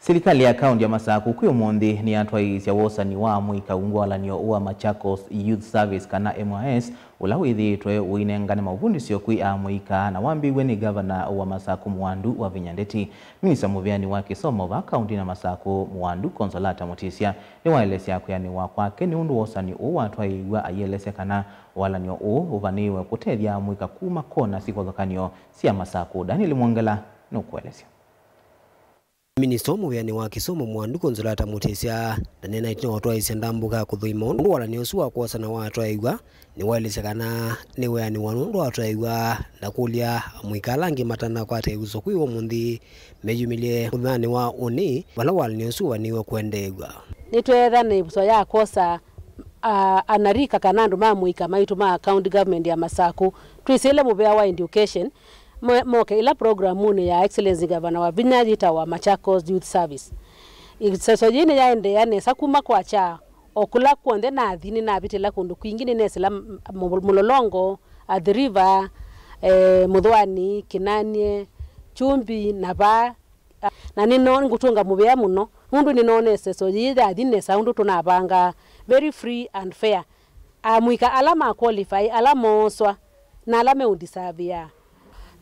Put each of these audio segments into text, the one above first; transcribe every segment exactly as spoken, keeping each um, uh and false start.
Silikalĩ ya kaũntĩ ya Masakũ kwĩ ũmũnthĩ nĩyatwaĩĩsya wosani wa amũika ungu wa walan'yo wa Machakos Youth Service, kana M Y S, ũla wĩthĩĩtwe ũinengane mavundĩsyo kwĩ amũika, na wambĩĩw'e nĩ ngavana wa Masakũ Mũwandu Wavinya Ndeti. Minista mũveani wa kĩsomo vaa kaũntĩnĩ ya Masakũ Mũwandu Consolata Mutisya nĩwaelesya kwĩanĩwa kwake nĩ ũndũ wosani ũũ watwaĩĩw'a, aielesya kana walan'yo ũũ ũvanĩĩwe kũtethya amũika kuma kona sivathũkany'o sya Masakũ. Daniel Mwongela nũkũelesya. Minista mũveani wa kĩsomo Mũwandu Consolata Mutisya ndaneena ĩtina wa ũtwaĩĩsya ndambũka ya kũthũima ũndũ walan'yo ũsu wa kwosana watwaĩĩw'a, nĩwaelesya kana nĩweanĩwa nũndũ watwaĩĩw'a na kũlya amũika ala angĩ matanakwata ĩvuso kwĩ ũmũnthĩ meyumĩlye mũthenyanĩ wa ũnĩ vala walan'yo ũsu ũvanĩĩwe kũendeew'a. Nĩtweetha na ĩvuso ya kwosa, a, anarika kana andũ ma mũika maitũ ma county government ya Masakũ twĩsĩle mũvea wa education, mo-, moke ĩla programunĩ ya Excellency Governor Wavinya yĩtawa Machakos Youth Service. Ĩseso yĩĩ nĩyaendeea nesa kuma kwakya, o kũla kw'onthe nathi nĩnavĩtĩla kũndũ kwingĩ, nĩnesĩla m-, m-, Mũlolongo, Athi River, eh, Mũthwani, Kĩnanie, Kyumbi, na vaa. Na nĩno ngũtũnga mũvea mũno nũndũ nĩnoona ĩseso yĩĩ yathi nesa ũndũ tũnavanga, very free and fair. Amũika ala ma qualify, ala mooswa, na ala meũndisavĩa.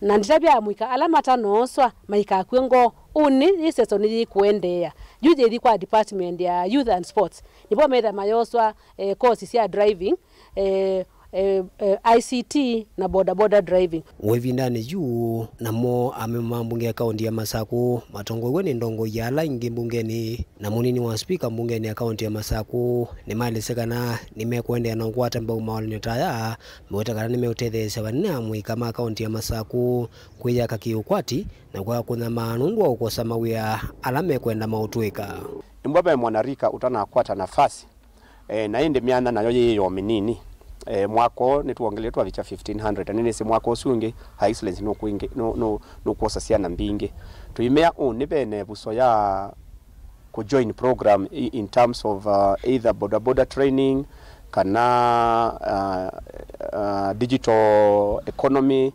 Na nditavya amũika ala matanooswa maikakw'e ngoo. Ũnĩ ĩseso nĩyĩkũendeea. Yu yĩthi kwa department ya youth and sports, nĩvo metha mayoswa, eh, kosi sya driving, eh, eh, eh, I C T na boda boda driving. O ĩvindanĩ yu, namo amemba ma mbunge ya kaũntĩ ya Masakũ matongoew'e nĩ ndongoi ya ala aingĩ mbungenĩ na mũnini wa spika mbungenĩ ya kaũntĩ ya Masakũ nĩmaelesya kana nĩmekũendeea na ũkwata mbau mawalan'yo ta aya, meweta kana nĩmeũtetheesya vanene amũika ma kaũntĩ ya Masakũ kwĩyaka kĩ-ũkwati na kwaga kũnyamaa nũndũ wa ũkosa mawĩa ala mekwenda maũtw'ĩka. Nĩmbo ve mwanarika ũtanakwata nafasi. E, na ĩndĩ myanya nayo yĩĩ yo mĩnini. E, mwaka ũũ nĩtwongelile twavikya fifteen hundred, na nĩnĩsĩ mwaka ũsu ũngĩ Her Excellency nũkwingĩ-, nũ-, nũ-, nũkwosa syana mbingĩ. Tũimea ũnĩ vene ĩvuso ya kũjoin program i-, in terms of, uh, either boda boda training kana, uh, uh, digital economy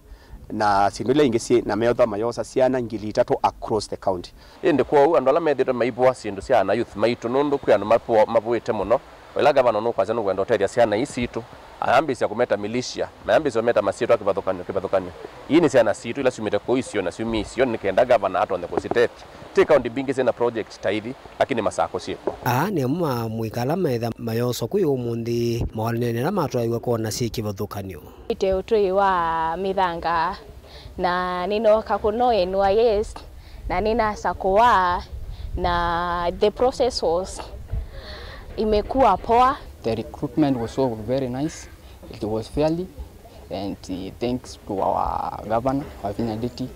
na syĩndũ ila ingĩ syĩ na meotha mayosa syana ngili itatũ across the county. Ĩndĩ kwoou andũ ala methĩĩtwe maivũa syĩndũ sya ana youth maitũ, nũndũ kwĩ andũ mavũa-, mavũĩte mũno, o ĩla ngavana nũkwasya nũkwenda ũtethya syana ii sitũ, ayambĩĩsya kũmeta militia, mayambĩĩsya kũmeta masyĩtwa kĩvathũkany'o, kĩvathũkany'o. Ii nĩ syana sitũ ila syumĩte kũu isio na syumie isio, nĩ kenda ngavana atonye kũsitethya. Ti kaũntĩ mbingĩ syĩ na project ta ithi, lakini Masakũ syĩkw'o. Aa nĩ amwe ma amũika ala meetha mayoswa kwĩ ũmũnthĩ mawalanĩonĩ ala matwaĩwe kona syĩ kĩvathũkany'o. Ĩte ũtũĩ wa mĩthanga, na nĩnooka kũno N Y S, na nĩnasakũa, na the process was, imekuwa poa. The recruitment was so very nice. It was fairly, and, uh, thanks to our governor, Wavinya Ndeti.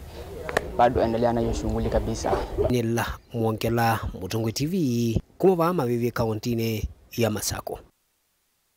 Bado endelea na hiyo shughuli kabisa. Nĩla Mwongela, Mũtongoi T V, kuma vaa Mavĩvĩ, kaũntĩnĩ ya Masakũ.